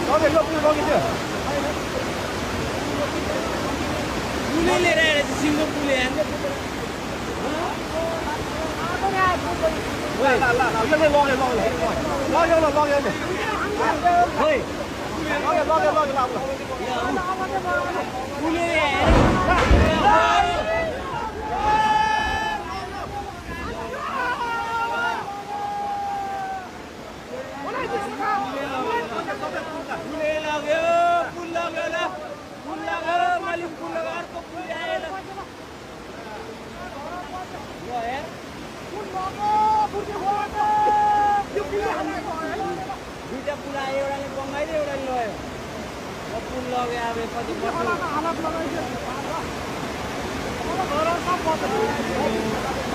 लगेको लगिदियो पुलै लिएर आएर चाहिँ सिङ्गो पुले दुईटा पुल आयो एउटाले बङ्गाइदियो एउटाले लग्यो पुल लग्यो अब कति वर्ष